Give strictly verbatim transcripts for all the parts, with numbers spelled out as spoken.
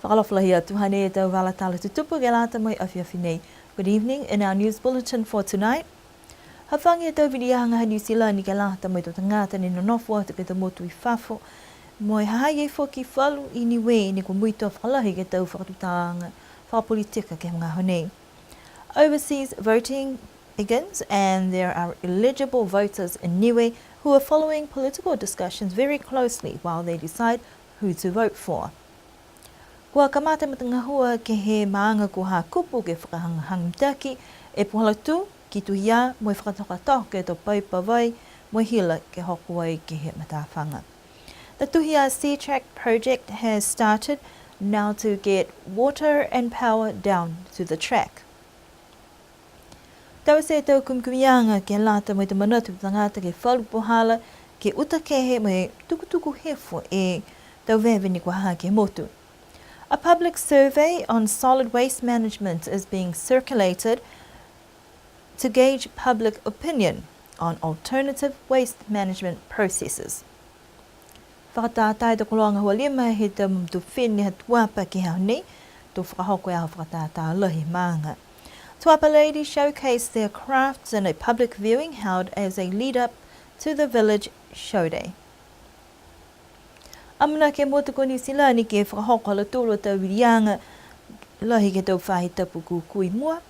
Fakaalofa lahi atu, hanei e tau vala tala tutupu ke lata mo e afiafi nei. Good evening. In our news bulletin for tonight, hafagi e tau viliaga ha Niu Silani ke lata mo e tau tagata ne nonofo atu ke he tau motu i fafo, mo e ha ha i ai foki falu i Niue ne kua muitua fakalahi ke he tau fakatutalaaga fakapolitika ke he magaaho nei. Overseas voting begins and there are eligible voters in Niue who are following political discussions very closely while they decide who to vote for. Kua kamata e matagahua ke he maaga ko Hakupu ke fakahagahaga mitaki e puhala tū ki Tuhia mo e fakatokatoka e tau paipa vai mo e hila ke hoko ai ke he matafaga. The Tuhia Sea Track project has started now to get water and power down to the track. Taute e tau kumikumiaga ke lata mo e tau manatu he tagata ke he falu puhala ke uta kehe mo e tukutuku hifo e tau veve ne kua ha ke he motu. A public survey on solid waste management is being circulated to gauge public opinion on alternative waste management processes. Fakatātā e tau koloa gahua lima he tau tufini ha Tuapa ke he aho nei, to fakahoko e aho fakatātā lahi he maaga. Tuapa ladies showcase their crafts in a public viewing held as a lead up to the village show day. Amanaki e motu ko Niu Silani ke fakahoko ha lautolu a tau viliaga lahi ke he tau faahi tapu kūkū i mua,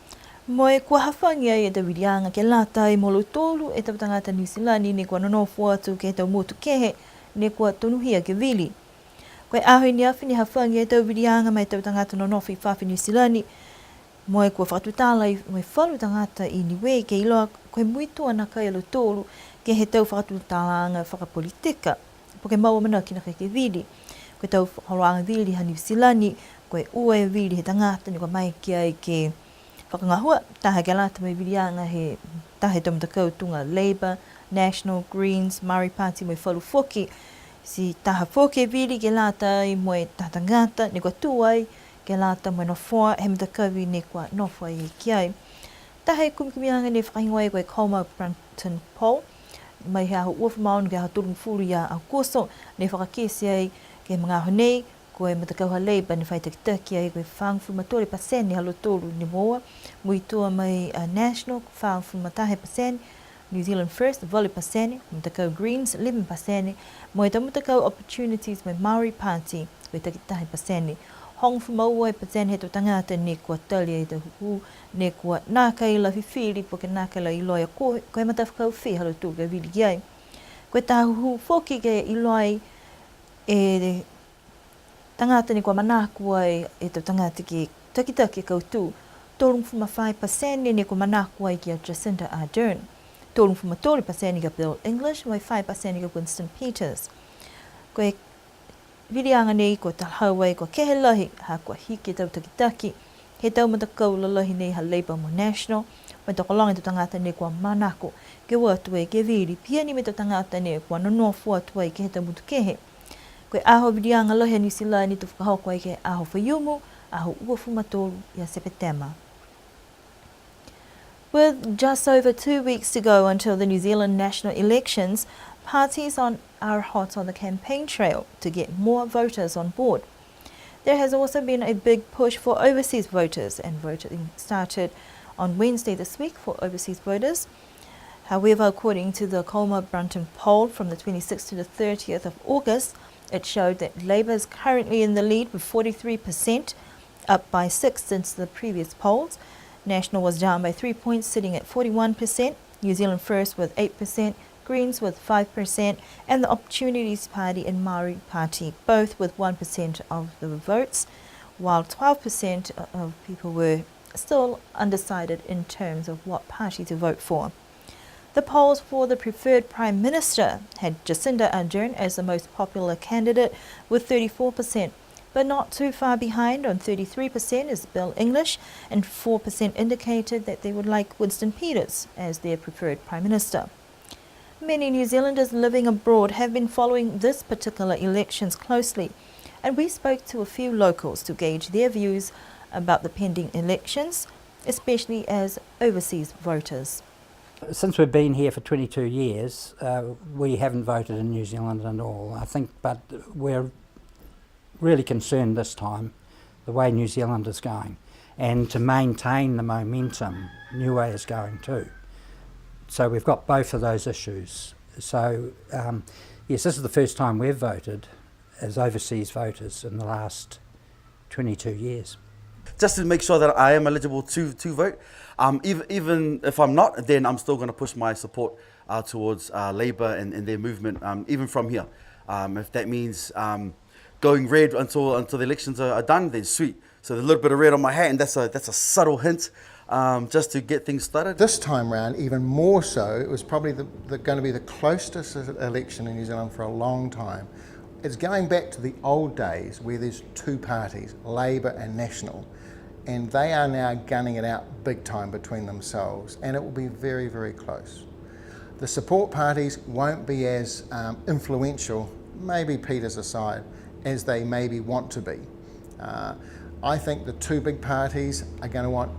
mo e kua hafagi ai e tau viliaga ke lata ai mo lautolu e tau tagata Niu Silani ne kua nonofo atu ke he tau motu kehe ne kua tonuhia ke vili. Ko e aho i neafi ne hafagi e tau viliaga ma e tau tagata nonofo i fafo Niu Silani, mo e kua fakatutala ai mo e falu tagata i Niue ke iloa ko e muitua nakai a lautolu ke he tau fakatutalaaga fakapolitika, po ke mau amanaki nakai ke vili. Ko e tau fakaholoaga vili ha Niu Silani, ko e ua e vili he tagata ne kua maeke ai ke fakagahua, taha ke lata mo e viliaga he taha he tau matakau tuga Labour, National, Greens, Maori Party mo e falu foki. Ti taha foki e vili ke lata ai mo e taha tagata ne kua tū ai ke lata mo e nofoa he matakavi ne kua nofo ai ki ai. Taha e kumikumiaga ne fakahigoa ai ko e Colmer Brunton Poll, mai he aho uafulu ma ono ke he aho tolugofulu ia Aokuso, ne fakakite ai ke he magaaho nei, ko e matakau ha Labour ne fai takitaki ai ko e fāgofulu ma tolu e pasene ha lautolu ne moua, muitua mai a National, fāgofulu ma taha e pasene, New Zealand First, valu e pasene, matakau Greens, lima e pasene, mo e tau matakau Opportunities mo e Maori Party, ko e takitaha e pasene. Hogofulu ma ua e pasene he tau tagata ne kua tali e tau hūhū, ne kua nākai la fifili, po ke nākai la iloa ai ko, ko e matafakau fē ha lautolu ka vili ki ai. Ko e taha hūhū foki ke iloa ai e tagata ne kua manako ai e tau tagata ke takitaki e kautū. Tolugofulu ma fā e pasene ne kua manako ai ki a Jacinda Ardern. Tolugofulu ma tolu e pasene ki a Bill English, mo e fā e pasene ki a Winston Peters. Ko e viliaga nei kua talahau ai kua kehe lahi, ha kua hiki e tau takitaki he tau matakau lalahi nei ha Labour mo National, mo e tokologa e tau tagata ne kua manako ke o atu ai ke vili, pihia ni mo e tau tagata ne kua nonofo atu ai ke he tau motu kehe. Ko e aho viliaga lahi a Niu Silani to fakahoko ai ke he aho Faiumu, aho uafulu ma tolu ia Sepetema. With just over two weeks to go until the New Zealand national elections, parties on, are hot on the campaign trail to get more voters on board. There has also been a big push for overseas voters, and voting started on Wednesday this week for overseas voters. However, according to the Colmer Brunton poll from the twenty-sixth to the thirtieth of August, it showed that Labour is currently in the lead with forty-three percent, up by six since the previous polls. National was down by three points, sitting at forty-one percent, New Zealand First with eight percent, Greens with five percent, and the Opportunities Party and Maori Party, both with one percent of the votes, while twelve percent of people were still undecided in terms of what party to vote for. The polls for the preferred Prime Minister had Jacinda Ardern as the most popular candidate with thirty-four percent, but not too far behind on thirty-three percent is Bill English, and four percent indicated that they would like Winston Peters as their preferred Prime Minister. Many New Zealanders living abroad have been following this particular elections closely, and we spoke to a few locals to gauge their views about the pending elections, especially as overseas voters. Since we've been here for twenty-two years, uh, we haven't voted in New Zealand at all, I think, but we're really concerned this time the way New Zealand is going and to maintain the momentum Niue is going to. So we've got both of those issues. So, um, yes, this is the first time we've voted as overseas voters in the last twenty-two years. Just to make sure that I am eligible to, to vote. Um, ev-, even if I'm not, then I'm still gonna push my support, uh, towards, uh, Labour and, and their movement, um, even from here. Um, if that means, um, going red until, until the elections are, are done, then sweet. So a little bit of red on my hat, and that's a, that's a subtle hint, um, just to get things started. This time round, even more so, it was probably the, the, gonna be the closest election in New Zealand for a long time. It's going back to the old days where there's two parties, Labour and National, and they are now gunning it out big time between themselves, and it will be very, very close. The support parties won't be as, um, influential, maybe Peters aside, as they maybe want to be. Uh, I think the two big parties are gonna want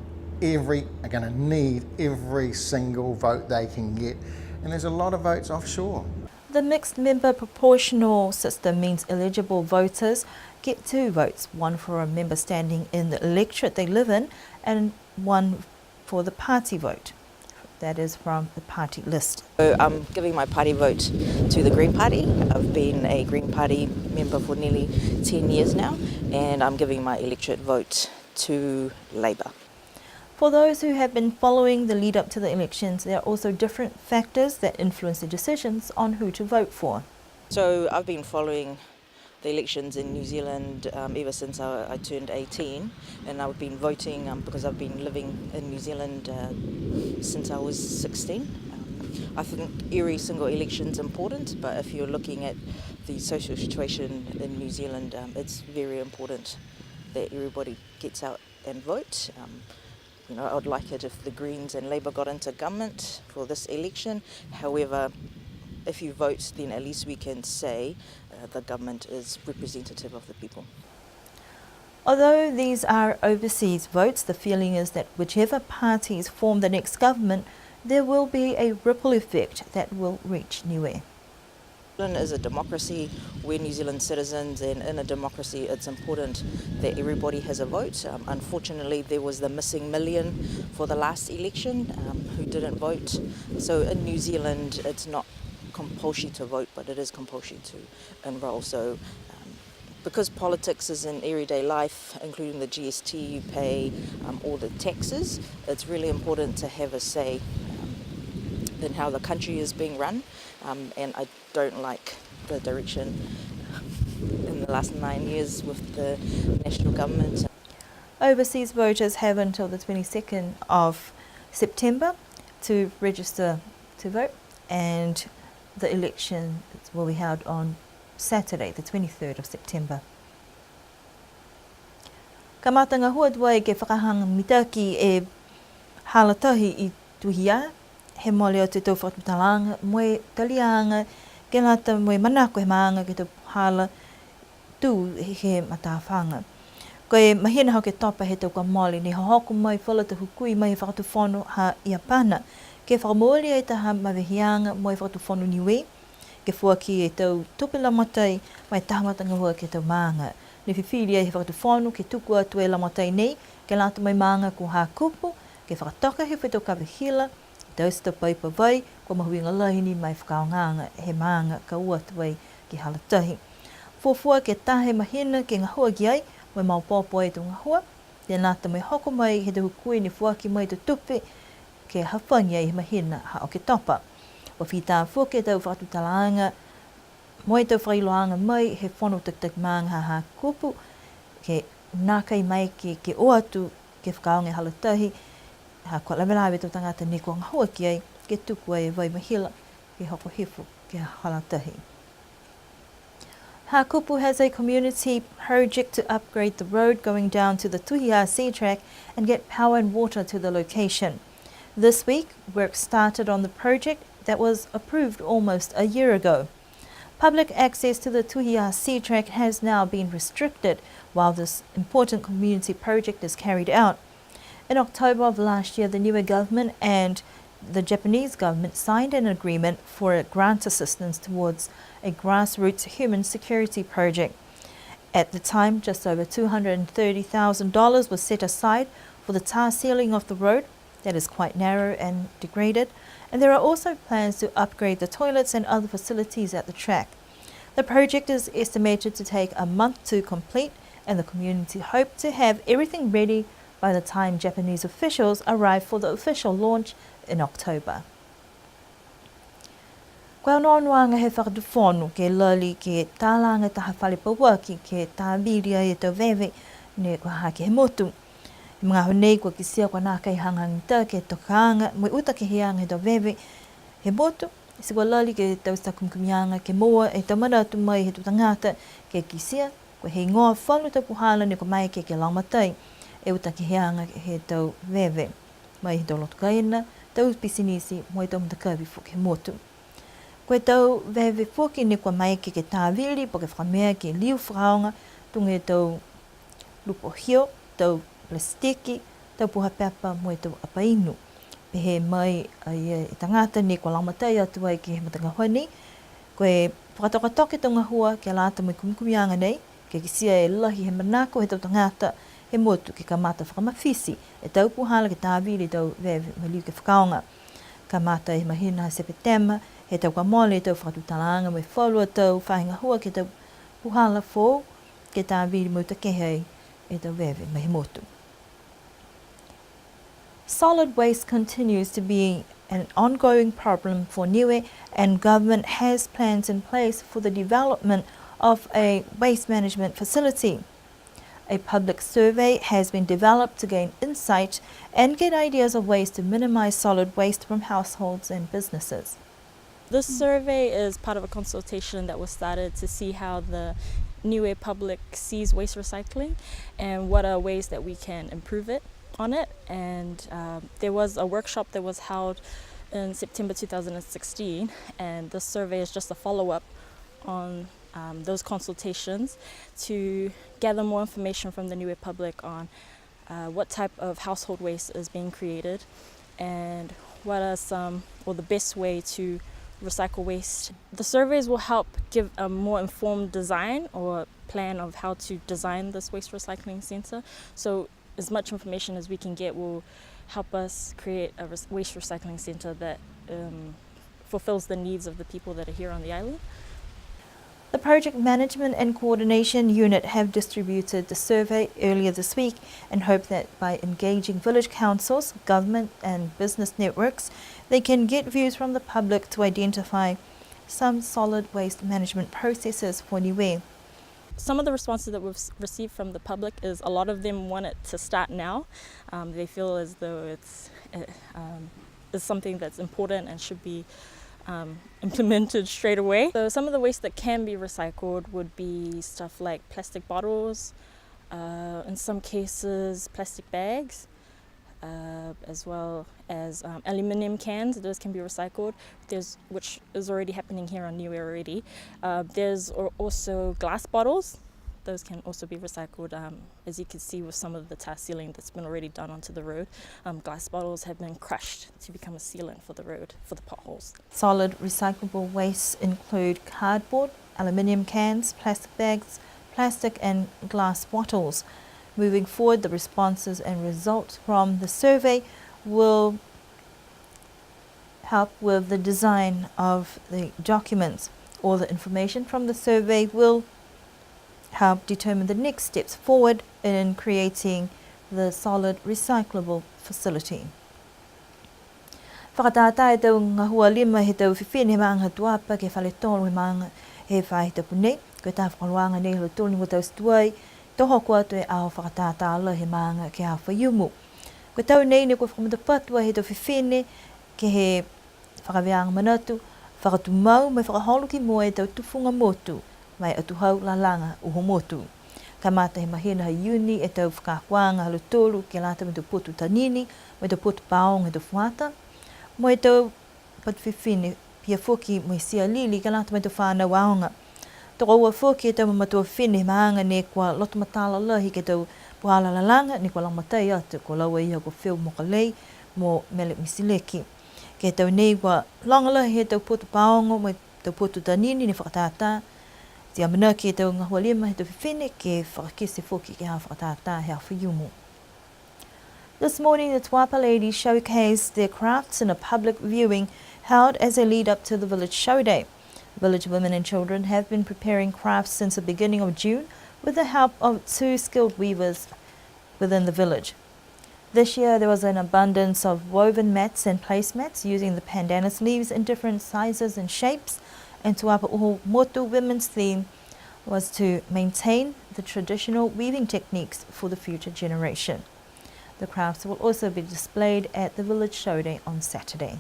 every, are gonna need every single vote they can get, and there's a lot of votes offshore. The mixed member proportional system means eligible voters get two votes, one for a member standing in the electorate they live in and one for the party vote. That is from the party list. So I'm giving my party vote to the Green Party. I've been a Green Party member for nearly ten years now, and I'm giving my electorate vote to Labour. For those who have been following the lead up to the elections, there are also different factors that influence the decisions on who to vote for. So I've been following the elections in New Zealand, um, ever since I, I turned eighteen, and I've been voting, um, because I've been living in New Zealand, uh, since I was sixteen. Um, I think every single election's important, but if you're looking at the social situation in New Zealand, um, it's very important that everybody gets out and vote. Um, you know, I would like it if the Greens and Labour got into government for this election. However, if you vote, then at least we can say, uh, the government is representative of the people. Although these are overseas votes, the feeling is that whichever parties form the next government, there will be a ripple effect that will reach Niue. New Zealand is a democracy. We're New Zealand citizens, and in a democracy, it's important that everybody has a vote. Um, unfortunately, there was the missing million for the last election, um, who didn't vote. So in New Zealand, it's not compulsory to vote, but it is compulsory to enrol. So, um, because politics is in everyday life, including the G S T you pay, um, all the taxes, it's really important to have a say, um, in how the country is being run. Um, and I don't like the direction in the last nine years with the national government. Overseas voters have until the twenty-second of September to register to vote, and the election will be held on Saturday, the twenty-third of September. Kamata gahua tuai ke fakahagahaga mitaki e hala tahi i Tuhiā, he mole atu e tau fakatutalaaga mo e taliaga ke lata mo e manako he maaga ke he tau hala tū he matafaga. Ko e mahina ha Oketopa he tau kua mole ne hohoko mai falu a tau hukui mai he Fakatufono ha Iapana ke fakamooli e taha maveheaga mo e Fakatufono Niue, ke foaki e tau tupe lagomatai ma e taha matagahua ke he tau maaga. Ne fifili ai he Fakatufono ke tuku atu e lagomatai nei ke lata mo e maaga ko Hakupu, ke fakatoka hifo e tau kave hila, taute e tau paipa vai, kua mahuiga lahi ni ma e fakaaogaaga he maaga ka o atu ai ke he hala tahi. Fuafua ke taha e mahina ke gahua ki ai, mo e maopoopo e tau gahua, ke lata mo e hoko mai he tau hukui ne foaki mai e tau tupe, ke hafagi ai he mahina ha Oketopa. Kua fita foki e tau fakatutalaaga mo e tau fakailoaaga mai he fono takitaki maaga ha Hakupu, ke nākai maeke ke o atu ke fakaaoga e hala tahi, ha kua lavelave e tau tagata ne kua gahua ki ai, ke tuku ai e vai mahila, ke hoko hifo ke he hala tahi. Hakupu has a community project to upgrade the road going down to the Tuhiā sea track and get power and water to the location. This week, work started on the project that was approved almost a year ago. Public access to the Tuhiā sea track has now been restricted while this important community project is carried out. In October of last year, the Niue government and the Japanese government signed an agreement for a grant assistance towards a grassroots human security project. At the time, just over two hundred and thirty thousand dollars was set aside for the tar sealing of the road that is quite narrow and degraded, and there are also plans to upgrade the toilets and other facilities at the track. The project is estimated to take a month to complete, and the community hope to have everything ready by the time Japanese officials arrive for the official launch in October. Ko e onoonoaga he Fakatufono ke lali ke talaga taha fale pauaki ke tāvili ai e tau veve ne kua hake he motu. He magaaho nei kua kitia kua nākai hagahaga mitaki e tokaaga mo e uta keheaga he tau veve he motu, ti kua lali ke he tau tua kumikumiaga ke moua e tau manatu mai he tau tagata ke kitia ko e heigoa falu tau puhala ne kua maeke ke lagomatai e uta keheaga he tau veve mai he tau loto kaina, tau pisinisi, mo e tau matakavi foki he motu. Ko e tau veve foki ne kua maeke ke tāvili, po ke fakamea ke liu fakaaoga, tuga e tau lupo hio, tau palasitiki, tau puha pepa, mo e tau apa inu. Pehē mai a ia e tagata ne kua lagomatai atu ai ke he matagahua nei, ko e fakatokatoka e tau gahua ke lata mo e kumikumiaga nei, ke kitia e lahi he manako he tau tagata he motu ke kamata fakamafiti e tau puhala ke tāvili e tau veve mo e liu ke fakaaoga. Kamata he mahina ha Sepetema, he tau kua mole e tau fakatutalaaga mo e falu a tau faahi gahua ke he tau puhala foou ke tāvili mo e uta kehe ai e tau veve mai he motu. Solid waste continues to be an ongoing problem for Niue, and government has plans in place for the development of a waste management facility. A public survey has been developed to gain insight and get ideas of ways to minimize solid waste from households and businesses. This survey is part of a consultation that was started to see how the Niue public sees waste recycling and what are ways that we can improve it, on it. And, um, there was a workshop that was held in September two thousand and sixteen, and this survey is just a follow-up on, um, those consultations to gather more information from the Niue public on uh, what type of household waste is being created and what are some, or the best way to recycle waste. The surveys will help give a more informed design or plan of how to design this waste recycling centre. So as much information as we can get will help us create a res-, waste recycling centre that, um, fulfills the needs of the people that are here on the island. The Project Management and Coordination Unit have distributed the survey earlier this week and hope that by engaging village councils, government and business networks, they can get views from the public to identify some solid waste management processes for Niue. Some of the responses that we've s-, received from the public is a lot of them want it to start now. Um, they feel as though it's, uh, um, is something that's important and should be, um, implemented straight away. So some of the waste that can be recycled would be stuff like plastic bottles, uh, in some cases plastic bags, uh, as well as, um, aluminium cans. Those can be recycled. There's, which is already happening here on Niue already. Uh, there's al-, also glass bottles. Those can also be recycled, um, as you can see with some of the tar sealing that's been already done onto the road. Um, glass bottles have been crushed to become a sealant for the road, for the potholes. Solid recyclable wastes include cardboard, aluminium cans, plastic bags, plastic and glass bottles. Moving forward, the responses and results from the survey will help with the design of the documents. All the information from the survey will help determine the next steps forward in creating the solid recyclable facility. Fakatātā e tau gahua lima he tau fifine he maaga Tuapa ke he fale tolo he maaga he faahi tapu nei. Ko e taha fakaholoaga nei ha lautolu ne kua taute tuai, to hoko atu e aho fakatātā lahi he maaga ke he aho Faiumu. Ko e tau nei ne kua fakamatapatu ai he tau fifine ke he fakavēaga manatu, fakatumau mo e fakaholo ki mua e tau tufuga motu ma e atuhau lalaga uho motu. Kamata he mahina ha Iuni e tau fakaakoaga ha lautolu ke lata mo e tau potu tanini, mo e tau potu paogo he tau fuata, mo e tau patu fifine, pihia foki mo e tia lili ke lata mo e tau fanau aoga. Tokoua foki e tau mamatua fifine he maaga ne kua loto matala lahi ke he tau puhala lalaga ne kua lagomatai atu, ko laua ia ko Feu Mokalei mo Mele Misileki. Ke he tau nei kua loga lahi he tau potu paogo mo e tau potu tanini ne fakatātā, Ti amanaki e tau gahua lima he tau fifine ke fakakite foki ke he fakatātā he aho Faiumu. This morning, the Tuapa ladies showcased their crafts in a public viewing held as a lead-up to the village show day. Village women and children have been preparing crafts since the beginning of June with the help of two skilled weavers within the village. This year, there was an abundance of woven mats and placemats using the pandanus leaves in different sizes and shapes, and Tuapa Uho Motu Women's theme was to maintain the traditional weaving techniques for the future generation. The crafts will also be displayed at the village show day on Saturday.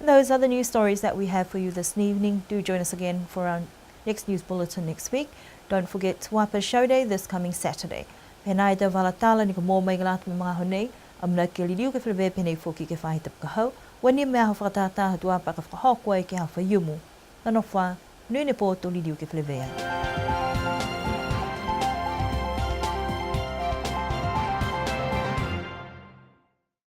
And those are the news stories that we have for you this evening. Do join us again for our next news bulletin next week. Don't forget Tuapa Show Day this coming Saturday. Pehē nai e tau vala tala ne kua moua mai ke lata mo e magaaho nei, amanaki ke liliu ke feleveia pehē nei foki ke he faahi tapu ka hau, ua nimo e aho fakatātā ha Tuapa ka fakahoko ai ke he aho Faiumu. Nonofo ā, monuina e pō, to liliu ke feleveia.